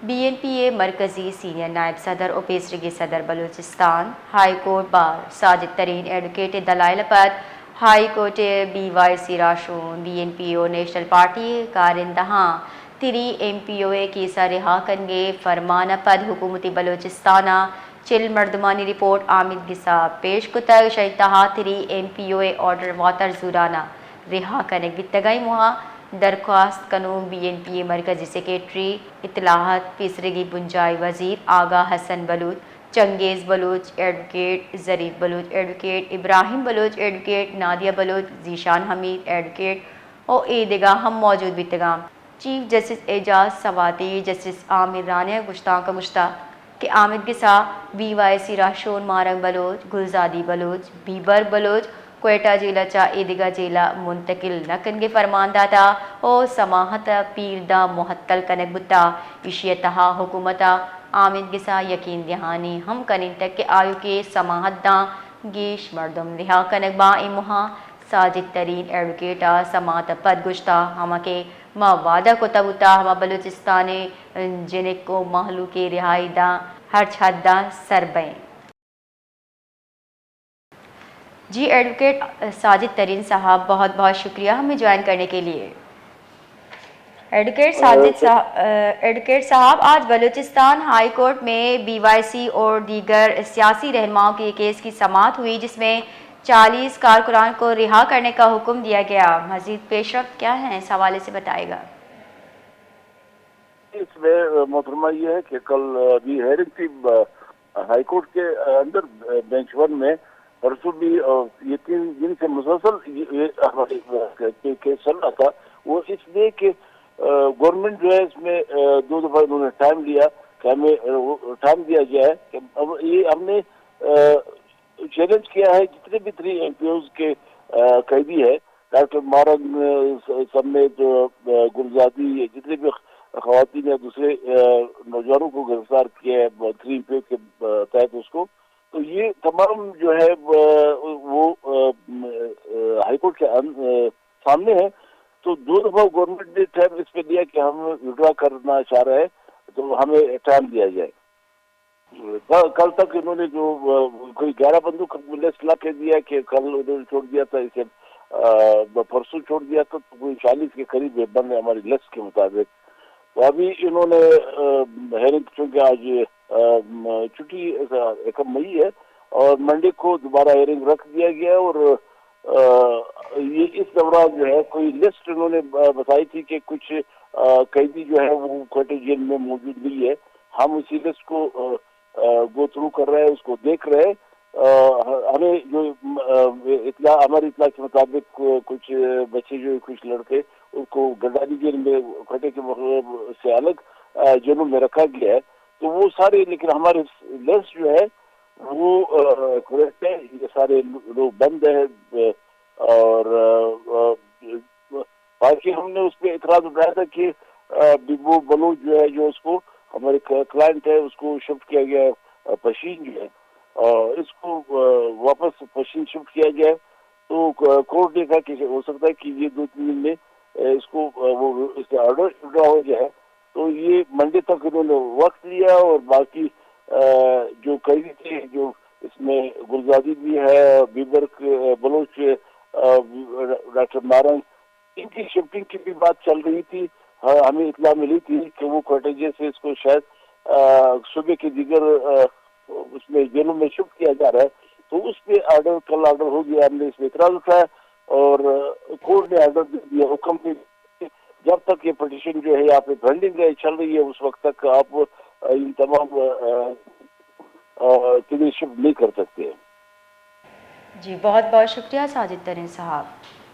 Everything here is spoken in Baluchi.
بی این پی ءِ مرکزی سینئر نائب صدر ءُ پیسریگیں صدر Balochistan high court bar Sajid Tareen advocate ءِ دلائل ءَ پد ہائی کورٹ ءِ بی وائی سی راہشون، بی این پی ءُ نیشنل پارٹی ءِ کارندہاں تھری ایم پی او ءِ کیس ءَ رہا کنگ ءِ فرمان ءَ پد حکومت بلوچستان ءَ چل مردمانی رپورٹ آمید گس ءَ پیش کتگ، اشانی تہا تھری ایم پی او ءِ آرڈر واتر زوران ءَ رہا کنگ بیتگ ءُ اے موہ ءَ درخواست کنوک بی این پی ءِ مرکزی سیکرٹری اطلاعات، پیسریگیں بنجاہی وزیر آغا حسن بلوچ، چنگیز بلوچ ایڈووکیٹ، ظریف بلوچ ایڈووکیٹ، ابراہیم بلوچ ایڈووکیٹ، نادیہ بلوچ، ذیشان حمید ایڈووکیٹ ءُ اے دگہ ہم موجود بیتگ اَنت۔ چیف جسٹس اعجاز سواتی، جسٹس عامر رانیہ ءِ گشتانک ءَ گوشتگ کہ آمید گس ءَ بی وائی سی راہشون ماہرنگ بلوچ، گلزادی بلوچ، بیبرگ بلوچ، کوئٹہ جیل ءَ چہ اے دگہ جیل ءَ منتقل نہ کنگ ءِ فرمان داتگ ءُ سماعت ءَ پیر داں معطل کنگ بوتگ۔ ایشی ءِ تہا حکومت ءَ آمید گس ءَ یقین دہانی ہم کنینتگ کہ آیوکیں سماعت داں گیش مردم رہا کنگ باں۔ اے موہ ءَ ساجد ترین ایڈووکیٹ ءَ سماعت ءَ پد گوشتگ، ہما کہ ما وعدہ کتہ بوتہ، ہما بلوچستان ءِ جنک ءُ مہلوک ءِ رہائی داں ہرچ حد ءَ سر بئیں۔ جی ایڈووکیٹ ساجد ترین صاحب، بہت بہت شکریہ ہمیں جوائن کرنے کے لیے۔ ایڈووکیٹ ساجد صاحب، ایڈووکیٹ صاحب، آج بلوچستان ہائی کورٹ میں بی وائی سی اور دیگر سیاسی رہنماؤں کے کیس کی سماعت ہوئی، جس میں چالیس کارکنان کو رہا کرنے کا حکم دیا گیا۔ مزید پیش رفت کیا ہیں، اس حوالے سے بتائے گا۔ اس میں، آ، محترمہ، یہ ہے کہ کل، آ، ابھی ہیئرنگ تھی، آ، ہائی کورٹ کے، آ، اندر، آ، بینچ ون میں، پرسوں بھی، آ، یہ تین دن سے مسلسل یہ، یہ ہمارے، آ، کے-، کیس چل رہا تھا۔ وہ اس لیے کہ، آ، گورنمنٹ جو ہے اس میں، آ، دو دفعہ انہوں نے ٹائم لیا کہ ہمیں، آ، وہ ٹائم دیا جائے کہ اب یہ ہم نے، آ، چیلنج کیا ہے جتنے بھی تھری ایم پی اوز کے، آ، قیدی ہے، ڈاکٹر مارنگ، آ، س-، سمیت، آ، گلزادی، جتنے بھی خواتین یا دوسرے، آ، نوجوانوں کو گرفتار کیا ہے، آ، تھری ایم پی او کے، آ، تحت اس کو، تو یہ تمام جو ہے، آ، وہ، آ، م-، آ، ہائی کورٹ کے ان-، آ، سامنے ہے۔ تو دو دفعہ گورنمنٹ نے ٹائم اس پہ لیا کہ ہم وڈرا کرنا چاہ رہے ہیں، تو ہمیں ٹائم دیا جائے۔ کل، کل تک انہوں نے جو، آ، کوئی گیارہ بندوں کا لسٹ لا کے دیا کہ کل انہوں نے چھوڑ دیا تھا اسے، آ، پرسوں چھوڑ دیا تھا، تو کوئی چالیس کے قریب بند ہے ہماری لسٹ کے مطابق۔ تو ابھی انہوں نے، آ، ہیئرنگ، چونکہ آج، آ، م-، چھٹی، آ، ایک مئی ہے اور منڈے کو دوبارہ ہیئرنگ رکھ دیا گیا ہے اور، آ، یہ اس دوران جو ہے کوئی لسٹ انہوں نے، آ، بتائی تھی کہ کچھ، آ، قیدی جو ہے وہ کوئٹہ جیل میں موجود نہیں ہے۔ ہم اسی لسٹ کو، آ، آ، گو تھرو کر رہے ہیں، اس کو دیکھ رہے ہیں۔ آ، ہمیں جو، آ، اطلاع، ہماری اطلاع کے مطابق کچھ بچے جو ہیں، کچھ لڑکے، ان کو گڈانی جیل میں کوئٹہ کے مقام سے الگ، آ، جیلوں میں رکھا گیا ہے۔ تو وہ سارے، لیکن ہمارے لسٹ جو ہے وہ، آ، کریکٹ ہے، یہ سارے لوگ بند ہیں، آ، اور، آ، آ، باقی ہم نے اس پہ اعتراض اٹھایا تھا کہ، آ، بیبو بلوچ جو ہے، جو اس کو ہمارے ک-، کلائنٹ ہے، اس کو شفٹ کیا گیا ہے، آ، پشین جو ہے، آ، اس کو، آ، واپس پشین شفٹ کیا گیا ہے۔ تو ک-، کورٹ نے کہا کہ ہو سکتا ہے کہ یہ دو تین دن میں، آ، اس کو، آ، وہ اس کا آرڈر وڈرا ہو جائے۔ تو یہ منڈے تک انہوں نے وقت لیا اور باقی، آ، جو قیدی تھے، جو اس میں گلزادی بھی ہے، بیبرگ، آ، بلوچ، آ، ڈاکٹر مارنگ، ان کی شفٹنگ کی بھی بات چل رہی تھی۔ ہاں، ہمیں اطلاع ملی تھی کہ وہ کوئٹہ جیل سے اس کو شاید، آ، صوبے کے دیگر، آ، اس میں جیلوں میں شفٹ کیا جا رہا ہے۔ تو اس پہ آرڈر، کل آرڈر ہو گیا، ہم نے اس میں اعتراض اٹھایا اور، آ، کورٹ نے آرڈر دے دیا، حکم دے دیا، جب تک یہ پٹیشن جو ہے یہاں پہ پینڈنگ ہے، چل رہی ہے، اس وقت تک آپ، آ، ان تمام، آ، آ، کے لیے شفٹ نہیں کر سکتے۔ جی، بہت بہت شکریہ ساجد ترین صاحب۔